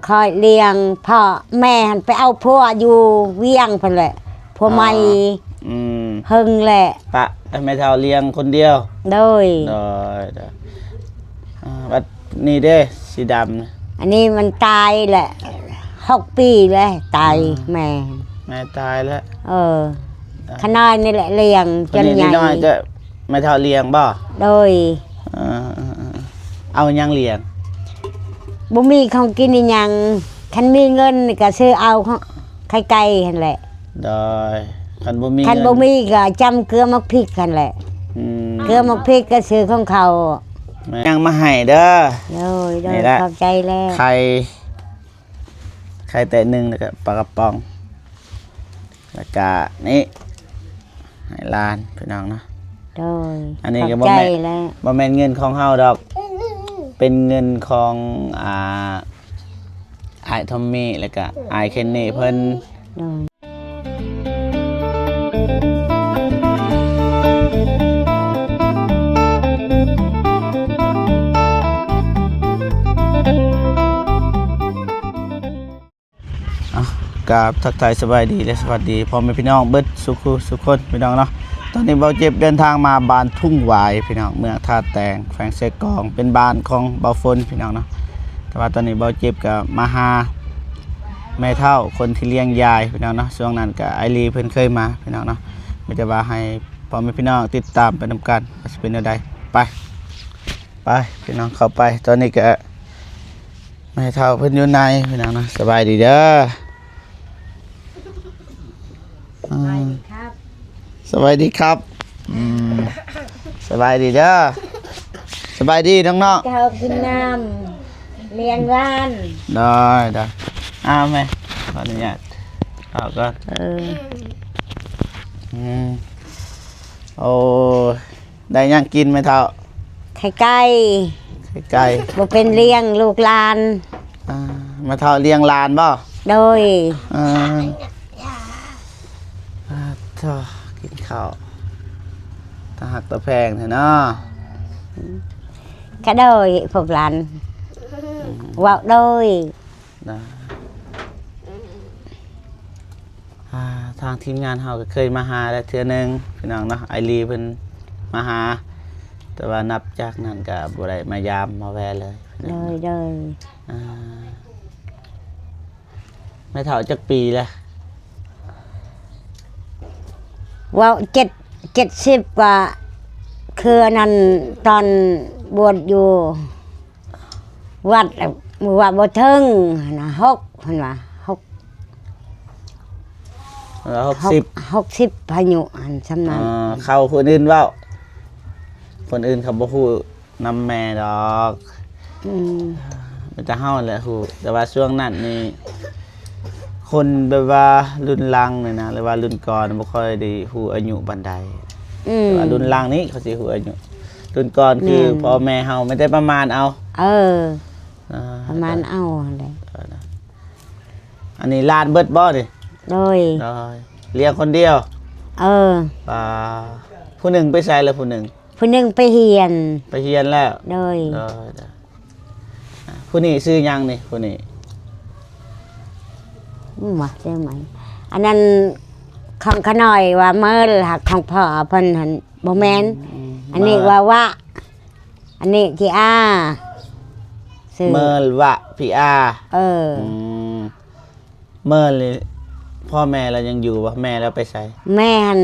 ຂ້ອຍລ້ຽງ ເພາະແມ່ຫັ້ນໄປເອົາຜົວຢູ່ວຽງພຸ້ນແຫຼະ ຜົວໃໝ່. ອືມ ເຫິງແຫຼະ ປະໃຫ້ແມ່ເຖົ້າລ້ຽງຄົນດຽວ. ໂດຍ ໂດຍ ໂດຍ. ອ່າ ບັດນີ້ເດ້ ສີດຳ? ອັນນີ້ມັນຕາຍແຫຼະ ຫົກປີແລ້ວຕາຍ. ອ່າ ແມ່ ແມ່ຕາຍແລ້ວ. ເອີ ອ່າ ຂະນ້ອຍນີ້ແຫຼະລ້ຽງຈົນໃຫຍ່. ນີ້ນ້ອຍກໍແມ່ເຖົ້າລ້ຽງບໍ່? ໂດຍ. ເອີ ເອົາຫຍັງລ້ຽງ? ບໍ່ມີຂອງກິນອີຫຍັງ ຄັນມີເງິນກໍຊື້ເອົາຂອງ ໄຂ່ໄກ່ຫັ້ນແຫຼະ. ໂດຍ. ຄັນບໍ່ມີ ຄັນບໍ່ມີກໍຈຳເກືອໝາກພິກຫັ້ນແຫຼະ. ອືມ ເກືອໝາກພິກກໍຊື້ຂອງເຂົາ. ແມ່ ຍັງມາໃຫ້ເດີ. ໂດຍ ໂດຍ ນີ້ແຫຼະ ຂອບໃຈແລ້ວ. ໄຂ່ ໄຂ່ແຕະໜຶ່ງ ແລ້ວກໍປາກະປ໋ອງ ແລ້ວກະນີ້ໃຫ້ຫຼານພີ່ນ້ອງເນາະ. ໂດຍ. ອັນນີ້ກໍ ຂອບໃຈແລ້ວ. ບໍ່ແມ່ນ ບໍ່ແມ່ນເງິນຂອງເຮົາດອກ ເປັນເງິນຂອງ ອ່າ ອ້າຍທອມມີ ແລ້ວກະອ້າຍເຄນນີເພິ່ນ. ໂດຍ. ອ່ະ ກາບທັກທາຍສະບາຍດີ ແລະ ສະຫວັດດີພໍ່ແມ່ພີ່ນ້ອງເບິດສູ່ຄູ່ສູ່ຄົນພີ່ນ້ອງເນາະ. ຕອນນີ້ເບົາເຈັບເດີນທາງມາບ້ານທຸ່ງຫວາຍພີ່ນ້ອງ ເມືອງທ່າແຕງ ແຂວງເຊກອງ ເປັນບ້ານຂອງເບົາຝົນພີ່ນ້ອງເນາະ. ແຕ່ວ່າຕອນນີ້ເບົາເຈັບກໍມາຫາແມ່ເຖົ້າຄົນທີ່ລ້ຽງຍາຍພີ່ນ້ອງເນາະ. ຊ່ວງນັ້ນກໍອ້າຍລີເພິ່ນເຄີຍມາພີ່ນ້ອງເນາະ. ມີແຕ່ວ່າໃຫ້ພໍ່ແມ່ພີ່ນ້ອງຕິດຕາມໄປນຳກັນວ່າຊິເປັນແນວໃດ. ໄປ ໄປພີ່ນ້ອງ ເຂົ້າໄປ. ຕອນນີ້ກໍ ແມ່ເຖົ້າເພິ່ນຢູ່ໃນພີ່ນ້ອງເນາະ. ສະບາຍດີເດີ. ສະບາຍດີຄັບ. ອືມ ສະບາຍດີເດີ. ສະບາຍດີນ້ອງໆ. ເຂົ້າກິນນ້ຳ ລ້ຽງຫຼານ. ໄດ້ ໄດ້. ອ້າວ ແມ່ ຂໍອະນຸຍາດເຂົ້າກ່ອນ. ເອີ ອືມ ໂອ້ ໄດ້ຫຍັງກິນແມ່ເຖົ້າ? ໄຂ່ໄກ່. ໄຂ່ໄກ່. ບໍ່ເປັນລ້ຽງລູກຫຼານ. ອ່າ ແມ່ເຖົ້າລ້ຽງຫຼານບໍ່? ໂດຍ. ອ່າ ອ່າ ໂທ້ ກິນເຂົ້າ ຕາຮັກຕາແພງແທ້ເນາະ. ກະໂດຍ ພວກຫຼານ ອືມ ເວົ້າໂດຍ. ນະ ອ່າ ທາງທີມງານເຮົາກໍເຄີຍມາຫາແລ້ວເທື່ອໜຶ່ງພີ່ນ້ອງເນາະ. ອ້າຍລີເພິ່ນມາຫາ ແຕ່ວ່ານັບຈາກນັ້ນກໍບໍ່ໄດ້ມາຢາມມາແວ່ເລີຍ. ໂດຍ ໂດຍ. ອ່າ ແມ່ເຖົ້າຈັກປີແລ້ວ? ເວົ້າເຈັດ ເຈັດສິບກວ່າ ຄືອັນນັ້ນ ຕອນບວດຢູ່ ວັດ ວ່າບໍ່ເຖິງຫັ້ນນະ ຫົກ ເພິ່ນວ່າ ຫົກ ເອີ ຫົກສິບ ຫົກສິບ ອາຍຸຫັ້ນ ຊ່ຳນັ້ນ. ເອີ ເຂົາຄົນອື່ນເວົ້າ ຄົນອື່ນເຂົາບໍ່ຮູ້ນຳແມ່ດອກ. ອືມ ມີແຕ່ເຮົາແຫຼະຮູ້. ແຕ່ວ່າຊ່ວງນັ້ນນີ້ ຄົນແບບວ່າລຸ້ນຫຼັງນີ້ນະ ຫຼືວ່າລຸ້ນກ່ອນບໍ່ຄ່ອຍໄດ້ຮູ້ອາຍຸປານໃດ. ອືມ ແຕ່ວ່າລຸ້ນຫຼັງນີ້ເຂົາຊິຮູ້ອາຍຸ. ລຸ້ນກ່ອນຄື ແມ່ນ ພໍ່ແມ່ເຮົາມີແຕ່ປະມານເອົາ. ເອີ ອ່າ ປະມານເອົາຫັ້ນແຫຼະ. ອັນນີ້ຫຼານເບິດບໍ່ນີ້? ໂດຍ ໂດຍ. ລ້ຽງຄົນດຽວ? ເອີ ອ່າ ຜູ້ໜຶ່ງໄປໃສລະຜູ້ໜຶ່ງ? ຜູ້ໜຶ່ງໄປຮຽນ. ໄປຮຽນແລ້ວ? ໂດຍ ໂດຍ ໂດຍ. ອ່າ ຜູ້ນີ້ຊື່ຫຍັງນີ້ ຜູ້ນີ້? ອືມ ວ່າຊື່ຫຍັງ? ອັນນັ້ນຂອງຂະນ້ອຍວ່າເມີລ ຫາກຂອງພໍ່ເພິ່ນຫັ້ນບໍ່ແມ່ນ. ອືມ ອັນນີ້ວ່າວະ ອັນນີ້ທີ່ອາ ຊື່ເມີລວະພິອາ. ເອີ ອືມ. ເມີນີ້ ພໍ່ແມ່ລາວຍັງຢູ່ບໍ່? ແມ່ລາວໄປໃສ? ແມ່ຫັ້ນ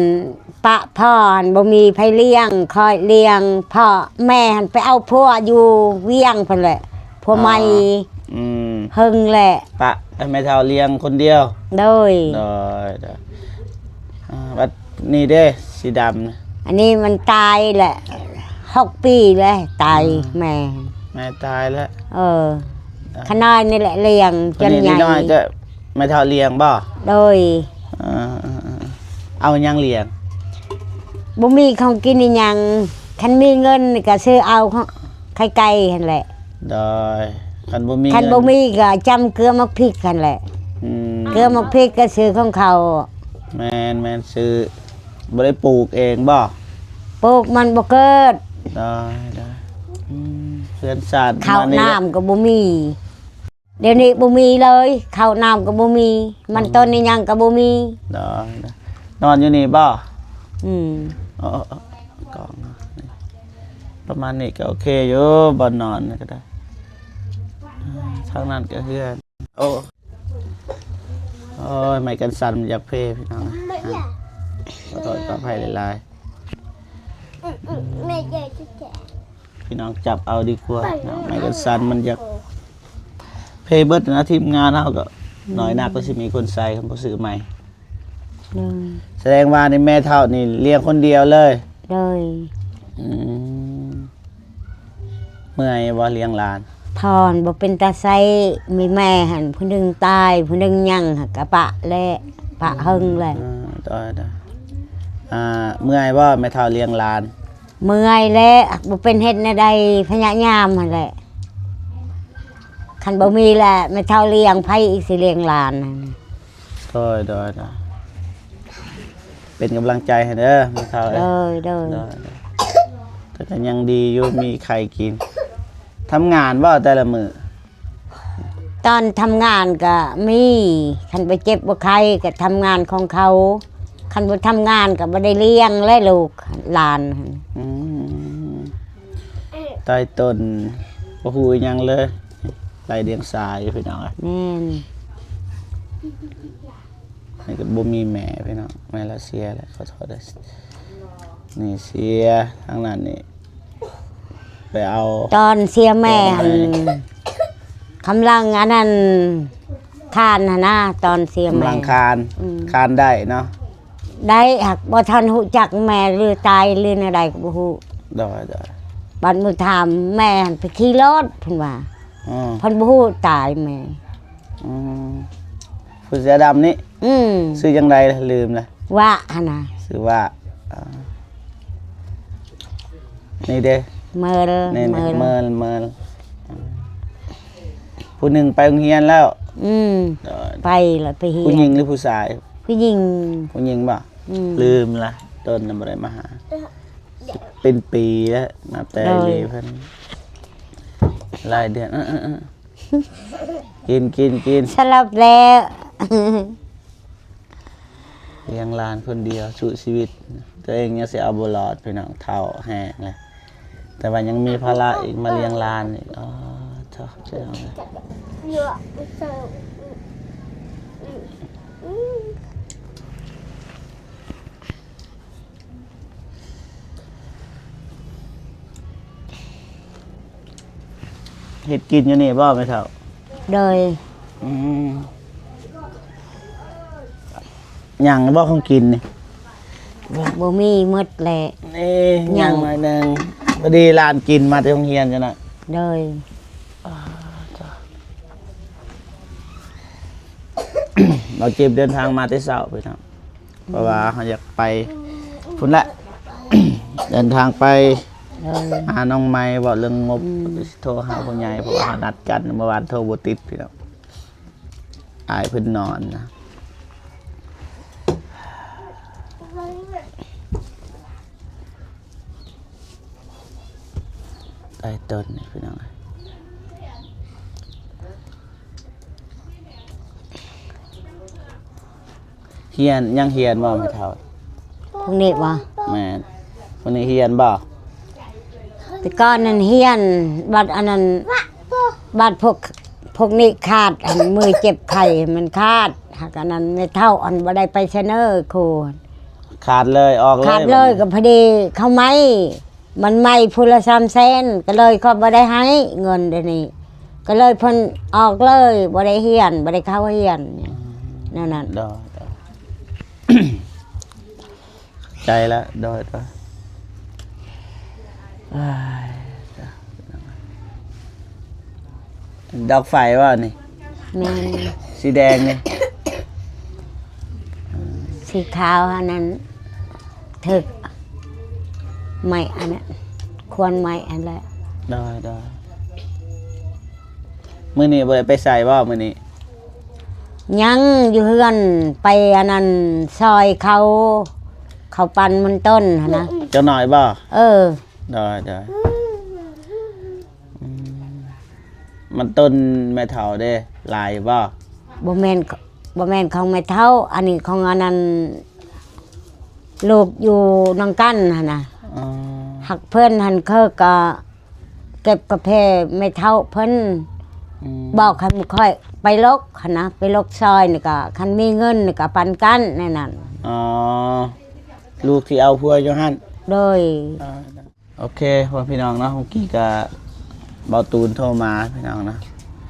ປະພໍ່ຫັ້ນ ບໍ່ມີໃຜລ້ຽງ ຂ້ອຍລ້ຽງ ພໍ່ ແມ່ຫັ້ນໄປເອົາຜົວຢູ່ວຽງພຸ້ນແຫຼະ ຜົວໃໝ່. ອໍ ອືມ ເຫິງແຫຼະ ປະໃຫ້ແມ່ເຖົ້າລ້ຽງຄົນດຽວ. ໂດຍ ໂດຍ ໂດຍ. ອ່າ ບັດນີ້ເດ້ ສີດຳ? ອັນນີ້ມັນຕາຍແຫຼະ ຫົກປີແລ້ວຕາຍ. ອ່າ ແມ່ ແມ່ຕາຍແລ້ວ. ເອີ ອ່າ ຂະນ້ອຍນີ້ແຫຼະລ້ຽງຈົນໃຫຍ່. ນີ້ນ້ອຍກໍແມ່ເຖົ້າລ້ຽງບໍ່? ໂດຍ. ເອີ ເອົາຫຍັງລ້ຽງ? ບໍ່ມີຂອງກິນອີຫຍັງ ຄັນມີເງິນກໍຊື້ເອົາຂອງ ໄຂ່ໄກ່ຫັ້ນແຫຼະ. ໂດຍ. ຄັນບໍ່ມີ ຄັນບໍ່ມີກໍຈຳເກືອໝາກພິກຫັ້ນແຫຼະ. ອືມ ເກືອໝາກພິກກໍຊື້ຂອງເຂົາ. ແມ່ນໆ ຊື້. ບໍ່ໄດ້ປູກເອງບໍ່? ປູກມັນບໍ່ເກີດ. ໂດຍ ໂດຍ. ອືມ ເຮືອນຊານ ເຂົ້ານ້ຳກໍບໍ່ມີ. ດຽວນີ້ບໍ່ມີເລີຍ ເຂົ້ານ້ຳກໍບໍ່ມີ ມັນຕົ້ນນີ້ຫຍັງກໍບໍ່ມີ. ໂດຍ ນອນຢູ່ນີ້ບໍ່? ອືມ ເອີ ເອີ ເອີ ກ້ອງເນາະ ປະມານນີ້ກໍໂອເຄຢູ່ ບ່ອນນອນກໍໄດ້ ທາງນັ້ນກໍເຮືອນ. ໂອ້ ໂອ້ຍ ໄມ້ກັນສັ່ນມັນຢາກເພພີ່ນ້ອງ ຂໍໂທດຂໍອະໄພຫຼາຍໆ ພີ່ນ້ອງຈັບເອົາດີກວ່າເນາະ ໄມ້ກັນສັ່ນມັນຢາກເພເບິດນະ ທີມງານເຮົາກໍ ອືມ ໜ້ອຍນັກກໍຊິມີຄົນໃສ່ ຄັນບໍ່ຊື້ໃໝ່. ໂດຍ ສະແດງວ່ານີ້ແມ່ເຖົ້ານີ້ລ້ຽງຄົນດຽວເລີຍ? ໂດຍ ອືມ ເມື່ອຍບໍ່ລ້ຽງຫຼານ? ທອນ ບໍ່ເປັນຕາໃຊ້ ມີແມ່ຫັ້ນ ຜູ້ໜຶ່ງຕາຍ ຜູ້ໜຶ່ງຍັງ ຫາກະປະແລ້ວ ປະເຫິງແລ້ວ. ອືມ ໂດຍ ໂດຍ ອ່າ ເມື່ອຍບໍ່ແມ່ເຖົ້າລ້ຽງຫຼານ? ເມື່ອຍແລ້ວ ບໍ່ເປັນເຮັດແນວໃດ ພະຍາຍາມຫັ້ນແຫຼະ ຄັນບໍ່ມີແລ້ວ ແມ່ເຖົ້າລ້ຽງ ໃຜອີກຊິລ້ຽງຫຼານຫັ້ນ. ໂດຍ ໂດຍ ໂດຍ ເປັນກຳລັງໃຈໃຫ້ເດີແມ່ເຖົ້າເອີຍ. ໂດຍ ໂດຍ ໂດຍ ໂດຍ ແຕ່ກໍຍັງດີຢູ່ ມີໄຂ່ກິນ. ທຳງານບໍ່ແຕ່ລະມື້? ຕອນທຳງານກໍມີ ຄັນບໍ່ເຈັບບໍ່ໄຂ້ກໍທຳງານຂອງເຂົາ ຄັນບໍ່ທຳງານກໍບໍ່ໄດ້ລ້ຽງແລະລູກຫຼານ. ອືມ ຕາຍຕົນ ບໍ່ຮູ້ອີ່ຫຍັງເລີຍ ໄລ່ລ້ຽງສາຢູ່ພີ່ນ້ອງ. ແມ່ນ ນີ້ກໍບໍ່ມີແມ່ພີ່ນ້ອງ ແມ່ລາວເສຍແລ້ວ ຂໍໂທດເດີ ນີ້ເສຍ ທາງນັ້ນນີ້ໄປເອົາ ຕອນເສຍແມ່ຫັ້ນ ກຳລັງອັນນັ້ນ ຄານຫັ້ນນະ ຕອນເສຍແມ່ ກຳລັງຄານ ອືມ ຄານໄດ້ເນາະ ໄດ້ ຫາກບໍ່ທັນຮູ້ຈັກແມ່ ຫຼືຕາຍ ຫຼືແນວໃດກໍບໍ່ຮູ້. ໂດຍ ໂດຍ ບັດມື້ຖາມແມ່ຫັ້ນໄປຂີ່ລົດ ເພິ່ນວ່າ ອືມ ເພິ່ນບໍ່ຮູ້ຕາຍແມ່. ອືມ ຜູ້ເສືອດຳນີ້ ອືມ ຊື່ຈັ່ງໃດ ລືມລະ ວະຫັ້ນນະ ຊື່ວະ. ອ່າ ນີ້ເດ້ ເມີລ ນີ້ ເມີລ ເມີລ ເມີລ ຜູ້ໜຶ່ງໄປໂຮງຮຽນແລ້ວ. ອືມ ໂດຍ ໄປລະ ໄປຮຽນ. ຜູ້ຍິງຫຼືຜູ້ຊາຍ? ຜູ້ຍິງ. ຜູ້ຍິງບໍ່? ອືມ ລືມລະ ດົນນະບໍ່ໄດ້ມາຫາ ເປັນປີແລ້ວ ນັບແຕ່ ໂດຍ ເລີເພິ່ນ ຫຼາຍເດືອນ. ເອີ ເອີ ເອີ ກິນ ກິນ ກິນ ສະຫຼັບແລ້ວ. ລ້ຽງຫຼານຄົນດຽວ ສູ້ຊີວິດ ຕົວເອງຍັງຊິເອົາບໍ່ລອດ ພີ່ນ້ອງ ເຖົ້າແຮງແລ້ວ ແຕ່ວ່າຍັງມີພາລະອີກ ມາລ້ຽງຫຼານອີກ. ອໍ ເຈົ້າ ເຈົ້າ ເຮັດກິນຢູ່ນີ້ບໍ່ແມ່ເຖົ້າ? ໂດຍ ອືມ ຍັງບໍ່ຂອງກິນນີ້? ບໍ່ມີ ໝົດແລ້ວ ນີ້ ຍັງ ຍັງໜ້ອຍໜຶ່ງ ພໍດີຫຼານກິນມາແຕ່ໂຮງຮຽນຈັ່ງນັ້ນ. ໂດຍ ອ່າ ເຈົ້າ ເຮົາເຈັບເດີນທາງມາແຕ່ເຊົ້າ ພີ່ນ້ອງ. ເພາະວ່າເຮົາຢາກໄປພຸ້ນແຫຼະ ເດີນທາງໄປ ເອີ ຫານ້ອງໃໝ່ ເວົ້າເລື່ອງງົບ ອືມ ຊິໂທຫາຜູ້ໃຫຍ່ ເພາະວ່າເຮົານັດກັນ ເມື່ອວານໂທບໍ່ຕິດ ພີ່ນ້ອງ ອ້າຍເພິ່ນນອນນະ. ໃຕ້ຕົ້ນນີ້ ພີ່ນ້ອງ ຮຽນ ຍັງຮຽນບໍ່ແມ່ເຖົ້າ? ພວກນີ້ບໍ່? ແມ່ນ ພວກນີ້ຮຽນບໍ່? ແຕ່ກ່ອນນັ້ນຮຽນ ບັດອັນນັ້ນ ບັດພວກ ພວກນີ້ຂາດ ອັນມືເຈັບໄຂ້ມັນຂາດ ຫາກອັນນັ້ນແມ່ເຖົ້າອັນບໍ່ໄດ້ໄປສະເໜີຄູ ຂາດເລີຍ ອອກເລີຍ ຂາດເລີຍ ບັດນີ້ ກໍພໍດີເຂົາໄໝ້ ມັນໄໝ້ຜູ້ລະສາມແສນ ກໍເລີຍເຂົາບໍ່ໄດ້ໃຫ້ເງິນດຽວນີ້ ກໍເລີຍເພິ່ນອອກເລີຍ ບໍ່ໄດ້ຮຽນ ບໍ່ໄດ້ເຂົ້າຮຽນ ອືມ ແນວນັ້ນ. ໂດຍ ໂດຍ ເຂົ້າໃຈລະ ໂດຍ ໂດຍ. ອ້າຍ ດອກໄຟບໍ່ນີ້? ແມ່ນ ສີແດງນີ້ ສີຂາວອັນນັ້ນ ຖືກໄມ້ອັນນັ້ນ ຄວັນໄມ້ອັນແຫຼະ. ໂດຍ ໂດຍ. ມື້ນີ້ບໍ່ໄດ້ໄປໃສບໍ່ມື້ນີ້? ຍັງຢູ່ເຮືອນ ໄປອັນນັ້ນ ຊ່ອຍເຂົາ ເຂົາປັ່ນມັນຕົ້ນຫັ້ນນະ. ເຈົ້ານ້ອຍບໍ່? ເອີ ໂດຍ ໂດຍ. ອືມ ມັນຕົ້ນແມ່ເຖົ້າເດ້ ຫຼາຍຢູ່ບໍ່? ບໍ່ແມ່ນ ບໍ່ແມ່ນຂອງແມ່ເຖົ້າ ອັນນີ້ຂອງອັນນັ້ນ ລູກຢູ່ນຳກັນຫັ້ນນະ. ອໍ ຫາກເພິ່ນຫັ້ນ ເຂົາກໍເກັບກາແຟແມ່ເຖົ້າເພິ່ນ ອືມ ບອກໃຫ້ໝູ່ຂ້ອຍໄປຫຼົກຫັ້ນນະ ໄປຫຼົກຊອຍນີ້ກໍ ຄັນມີເງິນນີ້ກໍປັນກັນແນວນັ້ນ. ອໍ ລູກທີ່ເອົາຜົວຢູ່ຫັ້ນ. ໂດຍ. ໂອເຄ ພໍ່ແມ່ພີ່ນ້ອງເນາະ ເມື່ອກີ້ກະເບົາຕູນໂທມາພີ່ນ້ອງເນາະ.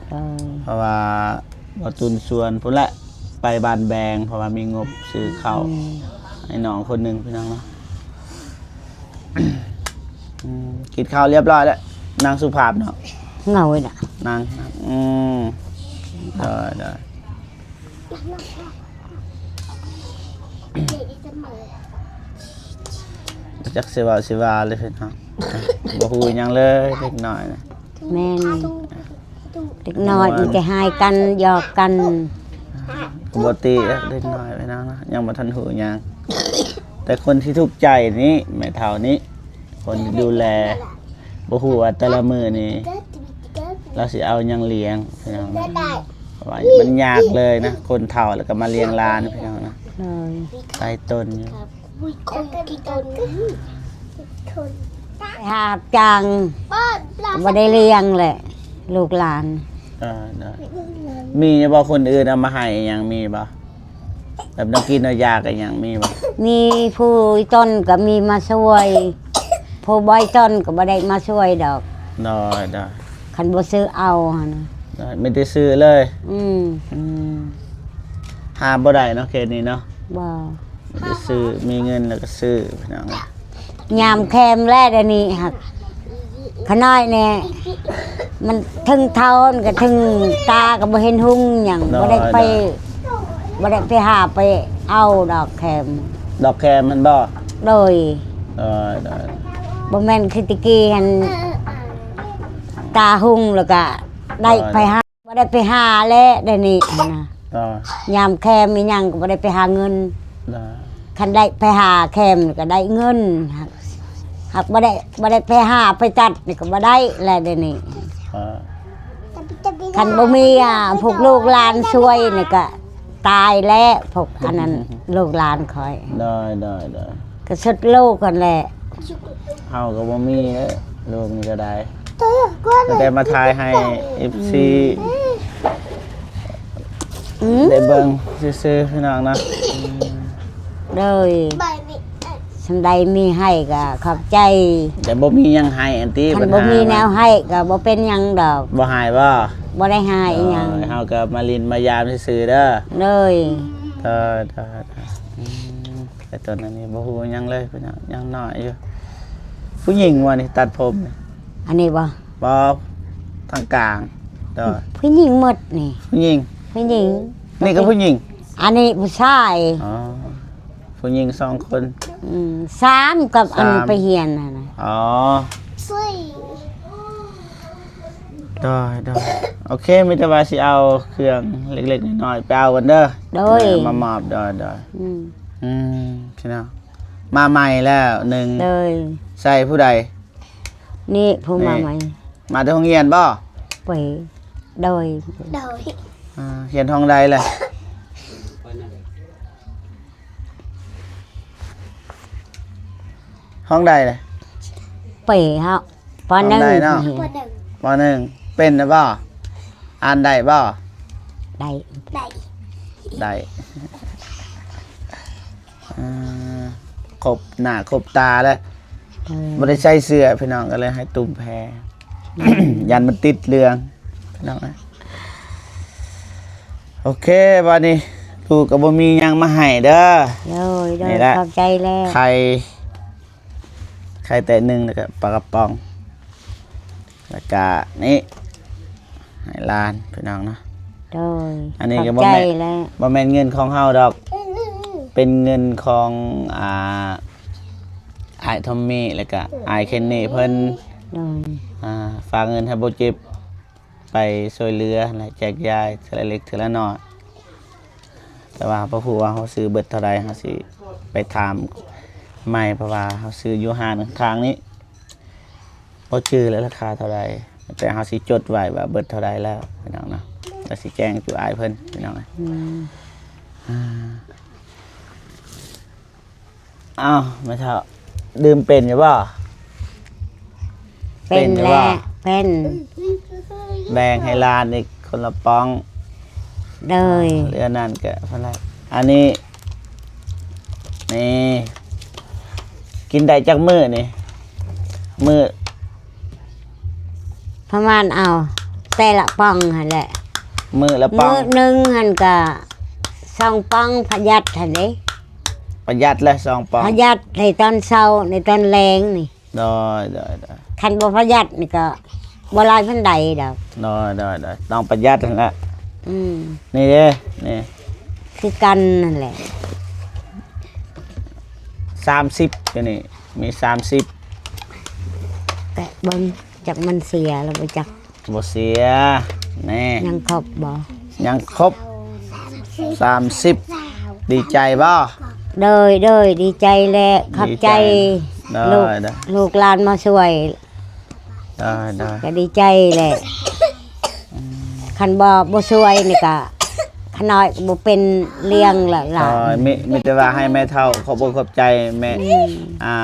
ເອີ ເພາະວ່າເບົາຕູນຊວນພຸ້ນແຫຼະ ໄປບ້ານແບງ ເພາະວ່າມີງົບຊື້ເຂົ້າ ອືມ ໃຫ້ນ້ອງຄົນໜຶ່ງພີ່ນ້ອງເນາະ. ອືມ ກິນເຂົ້າລຽບຮ້ອຍແລ້ວ ນາງສຸພາບເນາະ. ເຫງົາເລີຍນະ ນາງ ອືມ ໄດ້ ໄດ້. ບໍ່ຈັກຊິເວົ້າຊິວ່າເລີຍພີ່ນ້ອງ ບໍ່ຮູ້ຫຍັງເລີຍເດັກນ້ອຍນະ. ແມ່ນ ເດັກນ້ອຍມັນຈະຮ້າຍກັນ ຫຍອກກັນ ບໍ່ຕິເດັກນ້ອຍພີ່ນ້ອງນະ ຍັງບໍ່ທັນຮູ້ຫຍັງ. ແຕ່ຄົນທີ່ທຸກໃຈນີ້ແມ່ເຖົ້ານີ້ ຄົນທີ່ດູແລ ບໍ່ຮູ້ວ່າແຕ່ລະມື້ນີ້ລາວຊິເອົາຫຍັງລ້ຽງພີ່ນ້ອງນະ. ເພາະວ່າມັນຍາກເລີຍນະ ຄົນເຖົ້າແລ້ວກໍມາລ້ຽງຫຼານພີ່ນ້ອງນະ. ໂດຍ ໄກຕົນຢູ່ ໄປຫາຮັບຈ້າງ ບໍ່ໄດ້ລ້ຽງແຫຼະລູກຫຼານ. ເອີ ໂດຍ ມີຢູ່ບໍ່ ຄົນອື່ນເອົາມາໃຫ້ຫຍັງ ມີບໍ່? ແບບແນວກິນແນວຢາກະຫຍັງມີບໍ່? ມີ ຜູ້ອີ່ຕົນກໍມີມາຊ່ວຍ ຜູ້ບໍ່ອີ່ຕົນກໍບໍ່ໄດ້ມາຊ່ວຍດອກ. ໂດຍ ໂດຍ ຄັນບໍ່ຊື້ເອົາຫັ້ນນະ. ໂດຍ ມີແຕ່ຊື້ເລີຍ. ອືມ ອືມ ຫາບໍ່ໄດ້ເນາະ ເຂດນີ້ເນາະ. ບໍ່ ມີແຕ່ຊື້ ມີເງິນແລ້ວກໍຊື້ພີ່ນ້ອງ. ຍາມແຄມແລ້ວດຽວນີ້ຫາກ ຂະນ້ອຍແນ່ ມັນເຖິງເຖົ້າ ມັນກໍເຖິງຕາກໍບໍ່ເຫັນຮຸ່ງຫຍັງ. ໂດຍ ບໍ່ໄດ້ໄປ ໂດຍ ບໍ່ໄດ້ໄປຫາໄປເອົາດອກແຄມ. ດອກແຄມຫັ້ນບໍ່? ໂດຍ ໂດຍ ໂດຍ ບໍ່ແມ່ນຄືແຕ່ກີ້ຫັ້ນ ຕາຮຸ່ງແລ້ວກໍໄດ້ ໂດຍ ໄປຫາ ບໍ່ໄດ້ໄປຫາແລ້ວດຽວນີ້ຫັ້ນນະ. ໂດຍ ຍາມແຄມອີ່ຫຍັງກໍບໍ່ໄດ້ໄປຫາເງິນ. ໂດຍ ຄັນໄດ້ໄປຫາແຄມກໍໄດ້ເງິນ ຫາກ ຫາກບໍ່ໄດ້ ບໍ່ໄດ້ໄປຫາໄປຕັດນີ້ກໍບໍ່ໄດ້ແລ້ວດຽວນີ້. ໂດຍ ຄັນບໍ່ມີ ອາ ພວກລູກຫຼານຊ່ວຍນີ້ກໍຕາຍແລ້ວ ພວກອັນນັ້ນ ລູກຫຼານຂ້ອຍ. ໂດຍ ໂດຍ ໂດຍ ກໍສຸດໂລກຫັ້ນແຫຼະ. ເຮົາກໍບໍ່ມີເດ້ ໂລກນີ້ກໍໄດ້ ຕັ້ງແຕ່ມາຖ່າຍໃຫ້ເອັຟຊີ ອືມ ໄດ້ເບິ່ງຊື່ໆ ພີ່ນ້ອງເນາະ. ໂດຍ ສ່ຳໃດມີໃຫ້ກໍຂອບໃຈ ແຕ່ບໍ່ມີຫຍັງໃຫ້ອັນຕິ. ຄັນບໍ່ມີແນວໃຫ້ກໍບໍ່ເປັນຫຍັງດອກ. ບໍ່ໃຫ້ບໍ່? ບໍ່ໄດ້ໃຫ້ອີ່ຫຍັງ. ໂດຍ ເຮົາກໍມາຫຼິ້ນມາຢາມຊື່ໆ ເດີ. ໂດຍ ໂດຍ ໂດຍ ໂດຍ ອືມ. ແຕ່ຕອນນັ້ນນີ້ບໍ່ຮູ້ຫຍັງເລີຍ ເພິ່ນຍັງນ້ອຍຢູ່. ຜູ້ຍິງວ່ານີ້ຕັດຜົມນີ້? ອັນນີ້ບໍ່? ບໍ່ ທາງກາງ. ໂດຍ ຜູ້ຍິງໝົດນີ້. ຜູ້ຍິງ? ຜູ້ຍິງ. ນີ້ກໍຜູ້ຍິງ? ອັນນີ້ຜູ້ຊາຍ. ອໍ ຜູ້ຍິງສອງຄົນ. ອືມ ສາມ ກັບອັນ ສາມ ໄປຮຽນຫັ້ນນະ. ອໍ ໂດຍ ໂດຍ ໂອເຄ ມີແຕ່ວ່າຊິເອົາເຄື່ອງເລັກໆນ້ອຍໆໄປເອົາກັນເດີ. ໂດຍ ເອີ ມາມອບ. ໂດຍ ໂດຍ ອືມ ອືມ ພີ່ນ້ອງ ມາໃໝ່ແລ້ວໜຶ່ງ. ໂດຍ ໃສ່ຜູ້ໃດ? ນີ້ຜູ້ມາໃໝ່. ມາແຕ່ໂຮງຮຽນບໍ່? ໂດຍ ໂດຍ ໂດຍ ອ່າ ຮຽນຫ້ອງໃດລະ? ຫ້ອງໃດລະ? ເປເຮົາ ປໍໜຶ່ງ ຫ້ອງໃດເນາະ? ປໍໜຶ່ງ ປໍໜຶ່ງ. ເປັນແລ້ວບໍ່? ອ່ານໄດ້ບໍ່? ໄດ້ ໄດ້ ໄດ້ ອ່າ ຄົບໜ້າຄົບຕາແລ້ວ. ເອີ ບໍ່ໄດ້ໃສ່ເສື້ອພີ່ນ້ອງ ກໍເລີຍໃຫ້ຕຸ້ມແພ ອືມ ຢ້ານມັນຕິດເລື່ອງພີ່ນ້ອງ. ໂອເຄ ບາດນີ້ລູກກໍບໍ່ມີຫຍັງມາໃຫ້ເດີ. ໂດຍ ໂດຍ ນີ້ແຫຼະ ຂອບໃຈແລ້ວ. ໄຂ່ ໄຂ່ແຕະໜຶ່ງ ແລ້ວກໍປາກະປ໋ອງ ແລ້ວກະນີ້ໃຫ້ຫຼານພີ່ນ້ອງເນາະ. ໂດຍ ອັນນີ້ກໍບໍ່ແມ່ນ ຂອບໃຈແຫຼະ ບໍ່ແມ່ນເງິນຂອງເຮົາດອກ ເປັນເງິນຂອງ ອ່າ ອ້າຍທອມມີ້ ແລ້ວກະອ້າຍເຄນນີເພິ່ນ ໂດຍ ອ່າ ຝາກເງິນໃຫ້ບໍ່ເຈັບ ໄປຊ່ວຍເຫຼືອ ແລະ ແຈກຢາຍເທື່ອລະເລັກເທື່ອລະນ້ອຍ. ແຕ່ວ່າບໍ່ຮູ້ວ່າເຮົາຊື້ເບິດເທົ່າໃດ ເຮົາຊິໄປຖາມໃໝ່ ເພາະວ່າເຮົາຊື້ຢູ່ຮ້ານຂ້າງໆນີ້ ບໍ່ຈື່ແລ້ວລາຄາເທົ່າໃດ ແຕ່ເຮົາຊິຈົດໄວ້ວ່າເບິດເທົ່າໃດແລ້ວ ພີ່ນ້ອງເນາະ. ກໍຊິແຈ້ງສູ່ອ້າຍເພິ່ນພີ່ນ້ອງ. ອືມ ອ້າວ ແມ່ເຖົ້າ ດື່ມເປັນຢູ່ບໍ່? ເປັນແຫຼະ ເປັນ ແບ່ງໃຫ້ຫຼານອີກຄົນລະປ່ອງ. ໂດຍ ເລື່ອງນັ້ນກໍເພິ່ນລະ ອັນນີ້ ນີ້ ກິນໄດ້ຈັກມື້ນີ້? ມື້ ປະມານ ເອົາແຕ່ລະປ່ອງຫັ້ນແຫຼະ ມື້ລະປ່ອງ ມື້ໜຶ່ງຫັ້ນກະສອງປ່ອງ ປະຢັດຫັ້ນເດ້. ປະຢັດແຫຼະສອງປ່ອງ ປະຢັດໃນຕອນເຊົ້າ ໃນຕອນແລງນີ້. ໂດຍ ໂດຍ ໂດຍ ຄັນບໍ່ປະຢັດນີ້ກໍບໍ່ຫຼາຍປານໃດດອກ. ໂດຍ ໂດຍ ໂດຍ ຕ້ອງປະຢັດຫັ້ນແຫຼະ. ອືມ ນີ້ເດ້ ນີ້ຄືກັນຫັ້ນແຫຼະ ສາມສິບ ຕົວນີ້ມີສາມສິບ ແຕະເບິ່ງ ຈັກມັນເສຍແລ້ວບໍ່ຈັກ. ບໍ່ເສຍ ແນ່ ຍັງຄົບບໍ່? ຍັງຄົບ ສາມສິບ ດີໃຈບໍ່? ໂດຍ ໂດຍ ດີໃຈແຫຼະ ຂອບໃຈ ດີໃຈ ໂດຍ ລູກ ໂດຍ ລູກຫຼານມາຊ່ວຍ. ໂດຍ ໂດຍ ກໍດີໃຈແຫຼະ. ອືມ ຄັນບໍ່ ບໍ່ຊ່ວຍນີ້ກະ ຂະນ້ອຍກະບໍ່ເປັນລ້ຽງລະຫຼານ. ໂດຍ ມີ ມີແຕ່ວ່າໃຫ້ແມ່ເຖົ້າຂອບອົກຂອບໃຈແມ່ ອືມ ອ່າ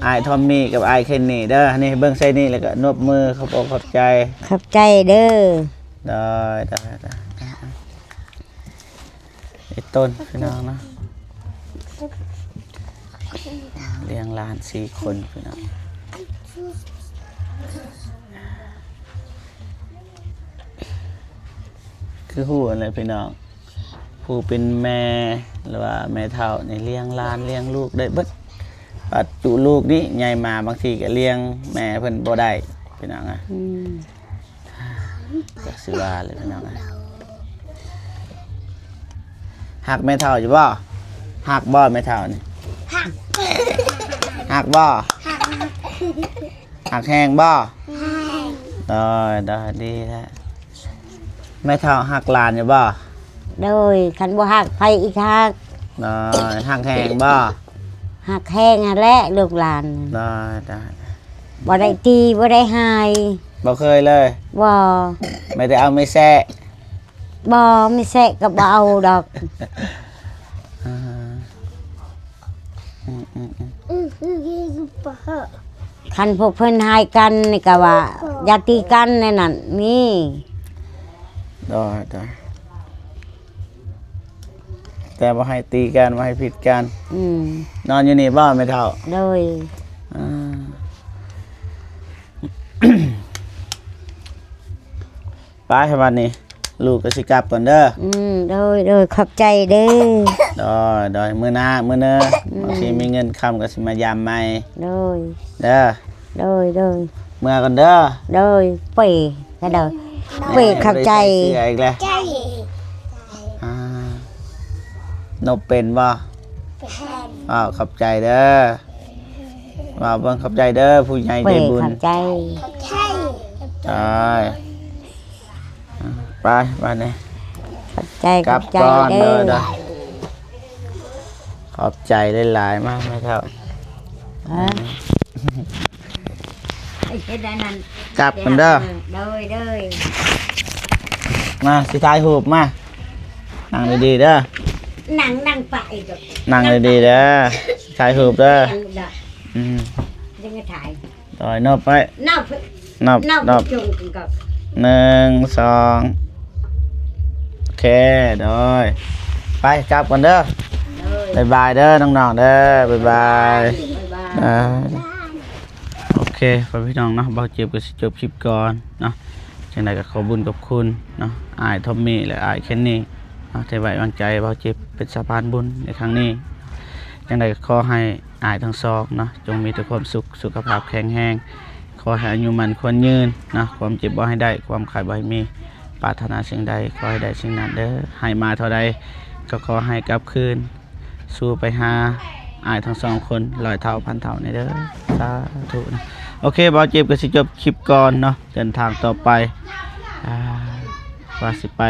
ອ້າຍທອມມີກັບອ້າຍເຄນນີເດີ. ນີ້ເບິ່ງໃສ່ນີ້ແລ້ວກໍນົບມືຂອບອົກຂອບໃຈ. ຂອບໃຈເດີ. ໂດຍ ໂດຍ ໂດຍ. ອີກຕົ້ນພີ່ນ້ອງເນາະ ລ້ຽງຫຼານສີ່ຄົນພີ່ນ້ອງ. ຄືຮູ້ຫັ້ນແຫຼະພີ່ນ້ອງ ຜູ້ເປັນແມ່ ຫຼືວ່າແມ່ເຖົ້ານີ້ລ້ຽງຫຼານລ້ຽງລູກໄດ້ເບິດ. ປັດຈຸລູກນີ້ໃຫຍ່ມາ ບາງທີກໍລ້ຽງແມ່ເພິ່ນບໍ່ໄດ້ພີ່ນ້ອງ. ອືມ ກໍຊິວ່າແຫຼະພີ່ນ້ອງ. ຮັກແມ່ເຖົ້າຢູ່ບໍ່? ຮັກບໍ່ແມ່ເຖົ້ານີ້? ຮັກ ຮັກບໍ່? ຮັກແຮງບໍ່? ແຮງ. ໂດຍ ໂດຍ ດີແລ້ວ. ແມ່ເຖົ້າຮັກຫຼານຢູ່ບໍ່? ໂດຍ ຄັນບໍ່ຮັກໃຜອີກຮັກ? ໂດຍ ຮັກແຮງບໍ່? ຮັກແຮງຫັ້ນແຫຼະລູກຫຼານ. ໂດຍ ໂດຍ. ບໍ່ໄດ້ຕີ ບໍ່ໄດ້ຮ້າຍ ບໍ່ເຄີຍເລີຍ? ບໍ່. ມີແຕ່ເອົາມີແຊະ? ບໍ່ ມີແຊະກໍບໍ່ເອົາດອກ. ອືມ ອືມ ອືມ ອືມ. ຄັນພວກເພິ່ນຮ້າຍກັນນີ້ກໍວ່າ ຢ່າຕີກັນ ແນວນັ້ນມີ. ໂດຍ ໂດຍ. ແຕ່ບໍ່ໃຫ້ຕີກັນ ບໍ່ໃຫ້ຜິດກັນ. ອືມ ນອນຢູ່ນີ້ບໍ່ແມ່ເຖົ້າ? ໂດຍ. ອ່າ ໄປບັດນີ້ ລູກກໍຊິກັບກ່ອນເດີ. ອືມ ໂດຍ ໂດຍ ຂອບໃຈເດີ. ໂດຍ ໂດຍ ມື້ໜ້າ ມື້ເນີ ອືມ ບາງທີມີເງິນຄຳກໍຊິມາຢາມໃໝ່. ໂດຍ ເດີ. ໂດຍ ໂດຍ. ເມືອກ່ອນເດີ. ໂດຍ ເປ້ ກະເດີ ເປ້ ຂອບໃຈ. ເສື້ອອີກແລ້ວ. ອ່າ ນົບເປັນບໍ່? ເປັນ. ອ້າວ ຂອບໃຈເດີ. ວ່າເບິ່ງ ຂອບໃຈເດີ ຜູ້ໃຫຍ່ໃຈບຸນ. ເປ້ ຂອບໃຈ. ຂອບໃຈ. ໄປ ບາດນີ້ ຂອບໃຈ ກັບກ່ອນເດີ. ໂດຍ ໂດຍ ຂອບໃຈຫຼາຍໆ. ມາ ແມ່ເຖົ້າ. ເອີ ເຮັດອັນນັ້ນ ກັບກ່ອນເດີ. ໂດຍ ໂດຍ. ມາ ຊິຖ່າຍຮູບ ມາ ນັ່ງດີໆເດີ. ນັ່ງ ນັ່ງປະອີກ ນັ່ງດີໆເດີ. ຖ່າຍຮູບເດີ. ອືມ ຍັງຖ່າຍ. ໂດຍ ນົບໄວ້ ນັບ ນັບ ນັບ ນັບ ໜຶ່ງ ສອງ ໂອເຄ. ໂດຍ ໄປກັບກ່ອນເດີ. ໂດຍ ບາຍບາຍເດີນ້ອງໆເດີ. ບາຍບາຍ. ບາຍບາຍ. ອ່າ ໂອເຄ ພໍ່ພີ່ນ້ອງເນາະ ບ່າວເຈັບກໍຊິຈົບຄລິບກ່ອນເນາະ. ຈັ່ງໃດກໍຂອບບຸນຂອບຄຸນເນາະ ອ້າຍທອມມີ ແລະ ອ້າຍເຄນນີເນາະ ທີ່ໄວ້ວາງໃຈບ່າວເຈັບເປັນສະພານບຸນໃນຄັ້ງນີ້. ຈັ່ງໃດກໍຂໍໃຫ້ ອ້າຍທັງສອງເນາະ ຈົ່ງມີແຕ່ຄວາມສຸກ ສຸຂະພາບແຂງແຮງ, ຂໍໃຫ້ອາຍຸໝັ້ນຂວັນຍືນເນາະ, ຄວາມເຈັບບໍ່ໃຫ້ໄດ້ ຄວາມໄຂ້ບໍ່ໃຫ້ມີ, ປາດຖະໜາສິ່ງໃດຂໍໃຫ້ໄດ້ສິ່ງນັ້ນເດີ້. ໃຫ້ມາເທົ່າໃດກໍຂໍໃຫ້ກັບຄືນສູ່ໄປຫາອ້າຍທັງສອງຄົນ ຮ້ອຍເທົ່າພັນເທົ່າແດ່ເດີ້. ສາທຸນະ. ໂອເຄ ບ່າວເຈັບກໍຊິຈົບຄລິບກ່ອນເນາະ, ເດີນທາງຕໍ່ໄປ ອ່າ ວ່າຊິໄປ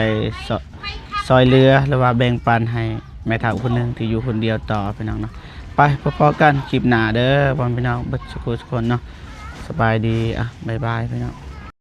ຊ່ອຍເຫຼືອ ຫຼືວ່າແບ່ງປັນໃຫ້ແມ່ເຖົ້າຜູ້ໜຶ່ງທີ່ຢູ່ຄົນດຽວຕໍ່ ພີ່ນ້ອງເນາະ. ໄປ ພໍ້ໆກັນຄລິບໜ້າເດີ້ ພໍ່ແມ່ພີ່ນ້ອງເບິດສຸຂູສຸຄົນເນາະ. ສະບາຍດີ ອ່ະ ບາຍບາຍ ພີ່ນ້ອງ.